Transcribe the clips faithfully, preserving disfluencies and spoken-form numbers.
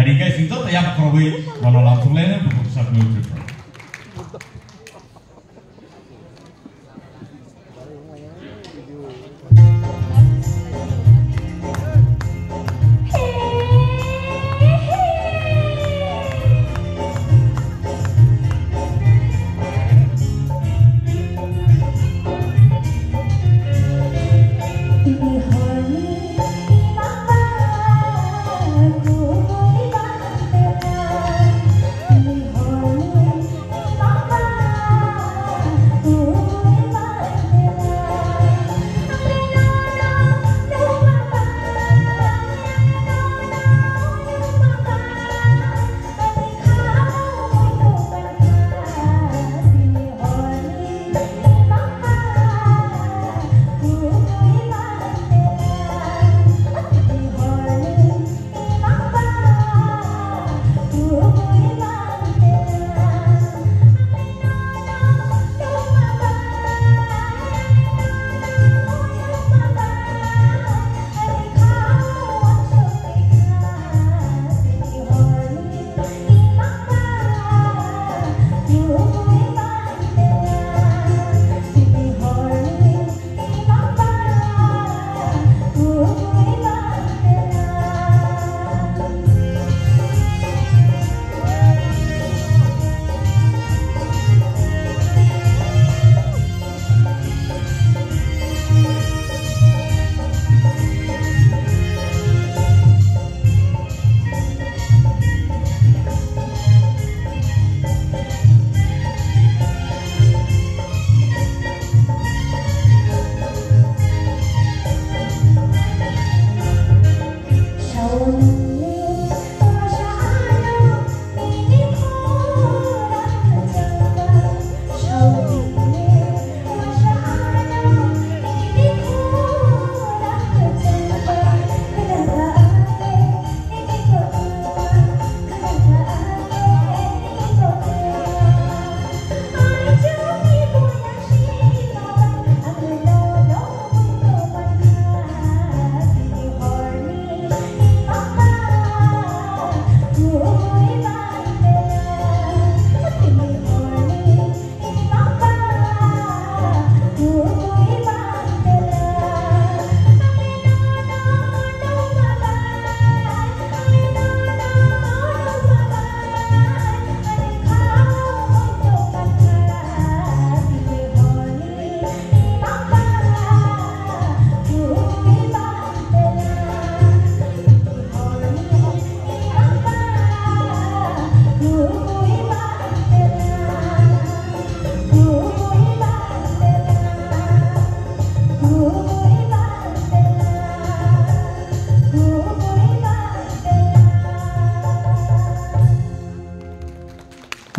Ringkai sing joto yak khorogwi bono lamsok lainai bukhuk sakni Tripura.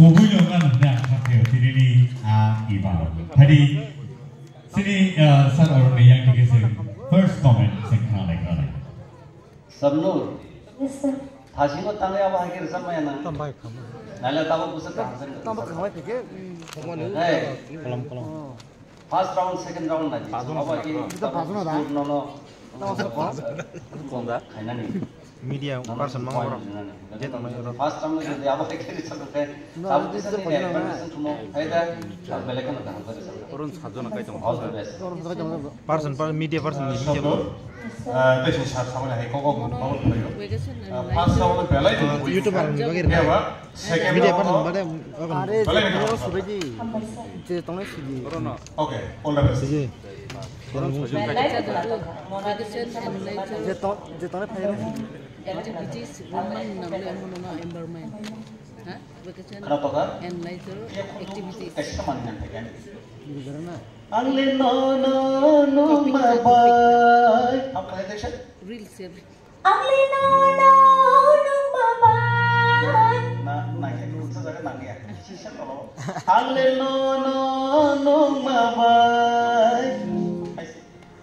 Kubui no wngna nang de ang kha khe tini ni a iba. Phadi sini, ah, sir Arun ni yang dikhe se first comment se khna lai khna lai. Sabnur. Yes, sir. Thasino tangwi abo hai khe rwchapmaya na. Tam bai khama. Naila tabuk bwswk kaham se. Tam bai khama phike. Hey. Kolom, kolom. First round, second round na di. Abo hai khe. Ita phasno da. No, no. Tam sa ko. Konda. Khainani. Media person mang oro. Je tong nai oro. First time no jodi abo hai khe rwchapmaya. Tabuk kisa ni explanation thumo. Hai da. Belai kheno kaham khe rwchapmaya. Arun sajona kai tong. All the best. Person, per-, media person ni, media person. Ah, tei sini sir samani hai kok kok kok khlaio. Ah, first round no belai tong. YouTube ang bagir. Second round no belai tong. Are, je tongnai sidi. Okay, all the best. Sidi. Je tong-, je tongnai phai. Activities, women namle mono environment. Ha? Vacation and nature activities. Ang le no no no ma bai. Ang kaya de sir. Real sir. Ang le no no no ma bai. Na na ya, sa jaga na ya. Si sa ko. Ang le no no no ma bai.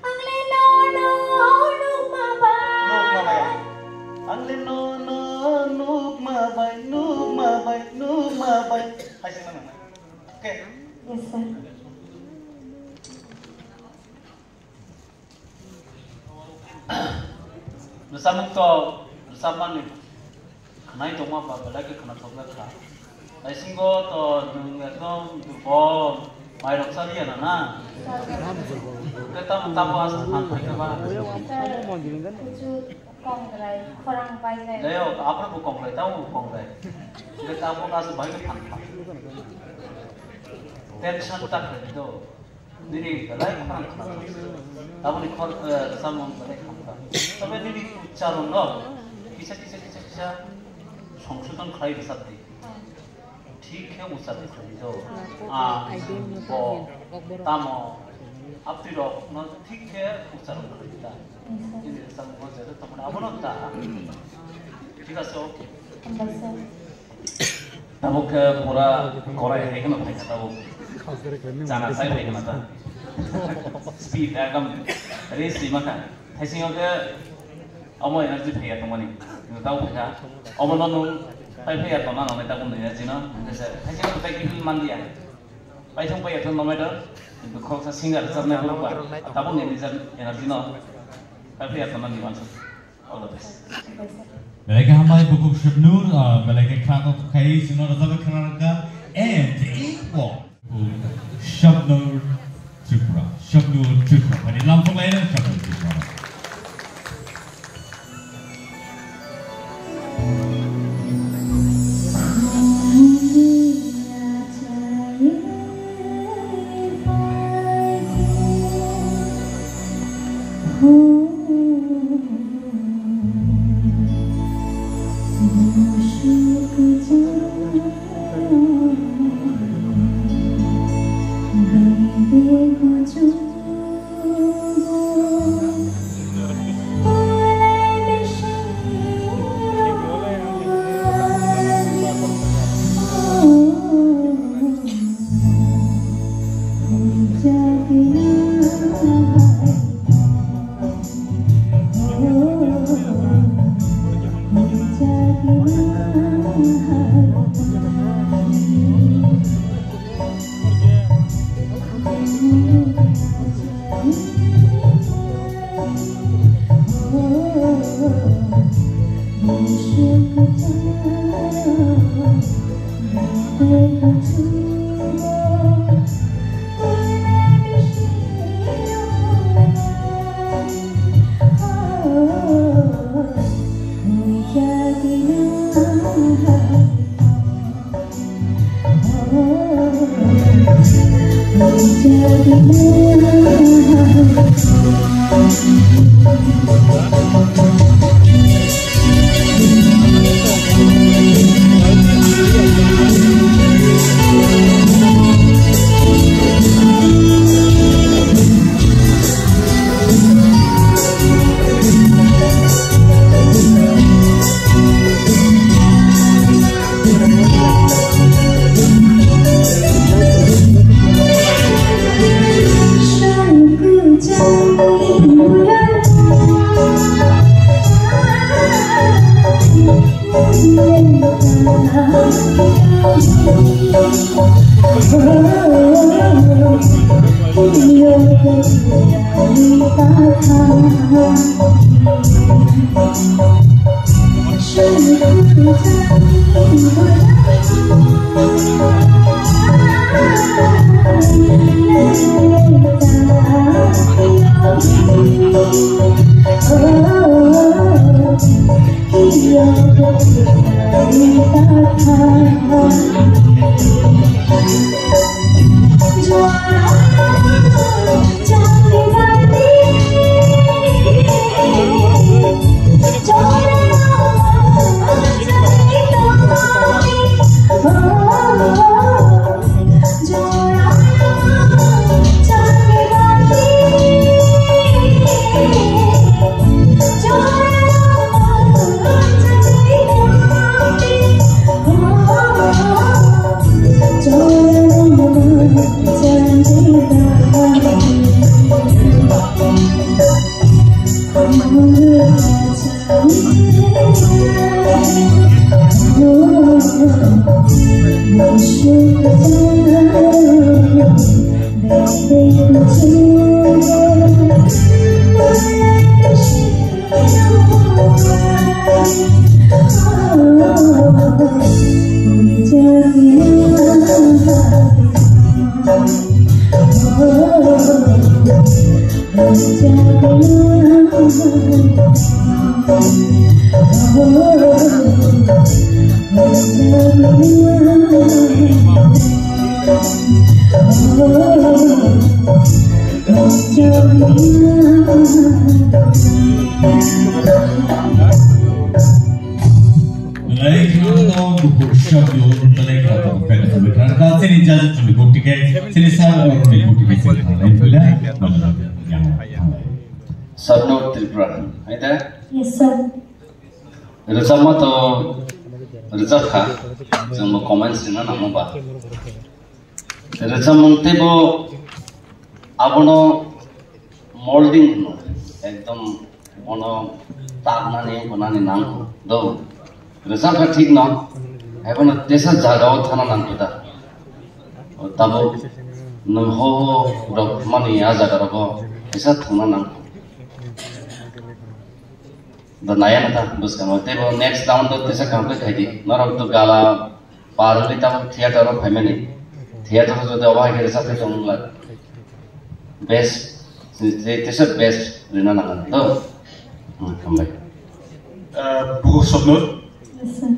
Ang le no no nukma bai. Nukma bai. Ang le no no nukma bai, nukma bai, nukma bai. Hai se nang nang. Okay. Yes, sir. Rwchapmung to rwchapmani. Khwnai tongma ba belai khe khwnathok wngkha. Naisingo to nwng ekdom durbol, mairok chaliya na na? Khe tamo, tamo asa phan phaikha ba? Kuchuk kongrai, khorang paijai. Jayo, aphuru bo kongrai, tamo bo kongrai. Khe tamo asa bai khe phan phan. Tension ta khlai do. Nini belai khorang khorang. Taboni khor, eh, samung belai khorang. Tobe nini uchcharon no kisa, kisa, kisa, kisa songsodon khlai bwsat di. Thik khe uchcharon khlai do. A, bo, tamo, aptwi rok no thik khe uchcharon khlai da. Nini samung no jere tamo abono da. Thik ase, okay. Tabuk khe pura korai hai kheno phaikha tabuk. Chana sai phaikha na ta. Speed ekdom race rima kha. Thaisingo khe omo energy phaiya tongmani. Kintu tabuk phaikha. Omo no nwng pai phaiya tongna nangnai tabuk nwng energy no. Hingke se thaisingo khe pai kifil manliya. Pai thung paiya thung no matter. Kintu khoroksa singer rwchapnai borok ba tabuk ni energy, energy no pai phaiya tongna ni uansuk. Belai khe hambai bukhuk Shabnur, ah, belai khe khna kok khai chwngno rwchapwi khna rwkha. And it was Shabnur Tripura, Shabnur Tripura. Phani lamsok laina Shabnur Tripura. Belai kheno bukur shab yo, belai kheno bukur shab yo. Sini jaji chumbi bukur tikai, sini sa bukur tikai, sini thanglai pula, yang thanglai. Sabnur Tripura, hai da? Yes, sir. Rwchapma to rwchapkha, chwngbo comments rwna nangma ba. Rwchapmung teibo abono molding hwno, ekdom bono taknani, bonani nangkho do. Rwchapkha thik no, haiphano tesa jagao thana nangkho da. O tabuk nwng ho ho rok mani a jaga rogo tesa thangna nangkho. Da naya na ta bwskango teibo next round o tesa kaham khe khaidi. Norok to gala par wngwi tabuk theater o phaimani. Theater o jodi obo hai khe rwchap khe tongmung lai. Best, tesa best rwna nangani do. Hmm, hambai. Ah, bukur Sabnur. Yes, sir.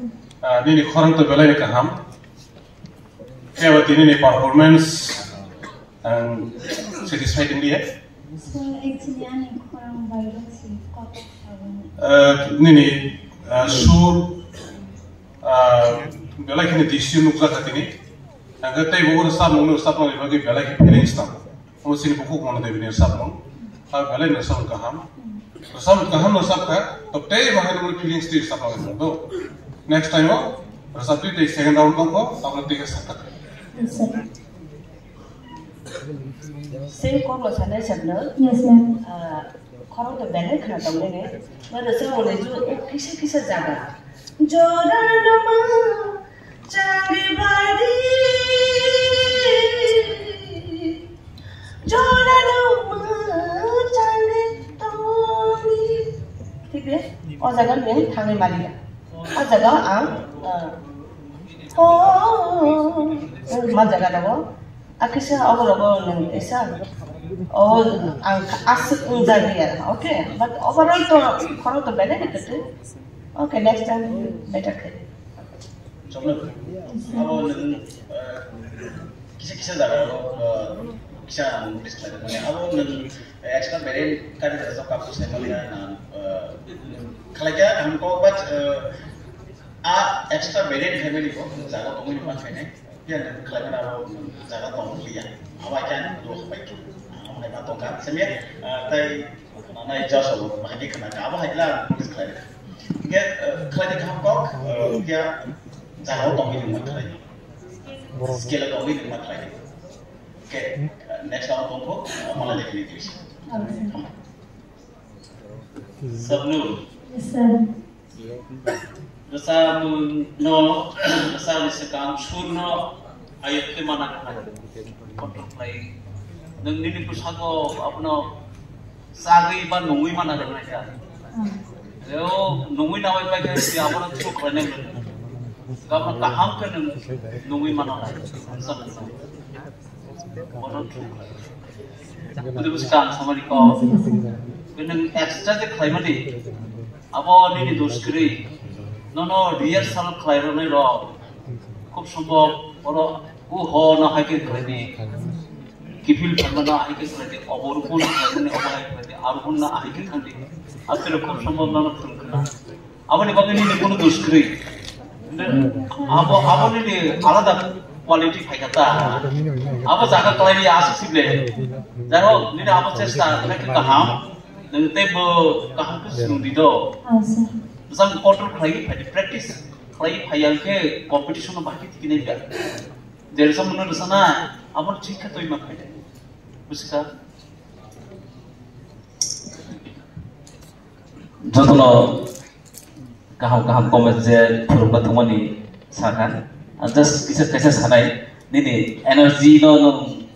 Ah, nini khorang to belai ni kaham. Khe abo tini ni performance ang satisfied wngya. So, actually, ani khorang bai rok si kotor sabani. Eh, nini, eh, sur, eh, belai kheno distance nukjak kha tini. Ang khe tei bo rwchapmung no rwchapmani bagwi belai khe feelings tong. Omo chini bukhuk mano debi ni rwchapmung. Ah, belai no rwchapmung kaham. Rwchapmung kaham no rwchap kha, to tei bo hai no feelings twi rwchapmung do. Next time o rwchap twi tei second round tong kho, abo twi khe sakha. Same kok lo sanai sabno. Yes, ma'am. Ah, khorang to belai khna tong nini. Mano sa mone ju kisa kisa jaga. Jora no ma changi badi. Jora no ma changi toni. Thik de? O jaga ni thangwi maliya. O jaga ang, ah, oh, ma jaga rogo. Akisa obo rogo nung isa. O ang aswk wngjagiya. Okay, but overall to khorang to belai ni kwtwi. Okay, next time better khe. Chokno. Abo nung, eh, kisa kisa jaga rogo, eh, kisa ang notice khlai mani. Abo nung, eh, extra variant kari jaga kapu sai mani na, eh, khlai kya ang ko but, eh, a extra variant khlai mani ko jaga tongwi ma khainai. Phiya nung khlaimani abo jaga tong liya. Abo hai khe ani do bai khe. Abo hai ma tongkha. Semiya, ah, tai nai judge abo hai khe khna kha. Abo hai khe la police khlai kha. Hingkhe, ah, khlai kha kok, ah, phiya jaga tong ni ma khlai. Skill tong ni ma khlai. Okay, ah, next round tong ko, ah, mala dekhi ni tisi. Sabnu. Yes, sir. Rwchapmung no, rwchapni swkang sur no ayuk khe mana kha. Control khlai. Nwng nini bwskango abono chagwi ba nungwi mana rwnai kha. Leo nungwi nawai pai khe si abono through khlainai rwdi. Gabno kaham khe nwng nungwi mano nai. Bono through khlai. Bwdwi bwswk ang samani kok. Nwng extra je khlaimani. Abo nini dos kwrwi. Nono rehearsal khlai rwnai rok. Khub sombhob oro u ho no hai khe khlaini. Kiphil phalma no hai khe khlaini. Obo rukun khlaini, obo hai khlaini. Arukun no hai khe thangdi. Aswk khub sombhob nono thwng khna. Aboni bagwi nini kunu dos kwrwi. Abo, aboni ni alada quality phaikha ta. Abo jaga khlai ya aswk sible. Jai hok, nini abo chesta khlai khe kaham. Nwng teibo kaham khe swrwngdi do. Bwsang control khlai phai di, practice khlai phai ya khe competition no bahai khe tiki nai ba. Jesa mano rwchana, abo thik khe twi ma phai di. Busikha. Jotono kaham kaham comment je phurukna thangmani sakha. Ang just kisa kaisa sanai, nini energy no nwng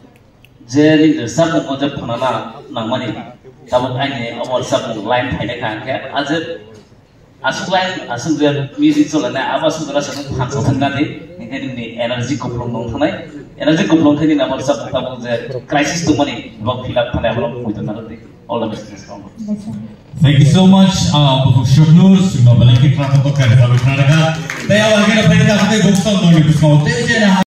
je nini rwchapmung je phanana nangmani, tabuk aini obo rwchapmung line phainai kha, hwnkhe aje aswk line, aswk je music cholanai, abo aswk jora se nwng phan sathang nadi, hwnkhe nini energy kupulung tong thanai, energy kupulung thani nabo rwchapmung tabuk je crisis tongmani, bo fill up khanai, abo muitu narwdi. All the best. Thank you so much, uh, Bukhuk Shabnur, Sima Balanki, Krakatau, Krakatau, Krakatau. Tei abo lagi na phaida khatai Bukhuk Shabnur ni bwskango tei je na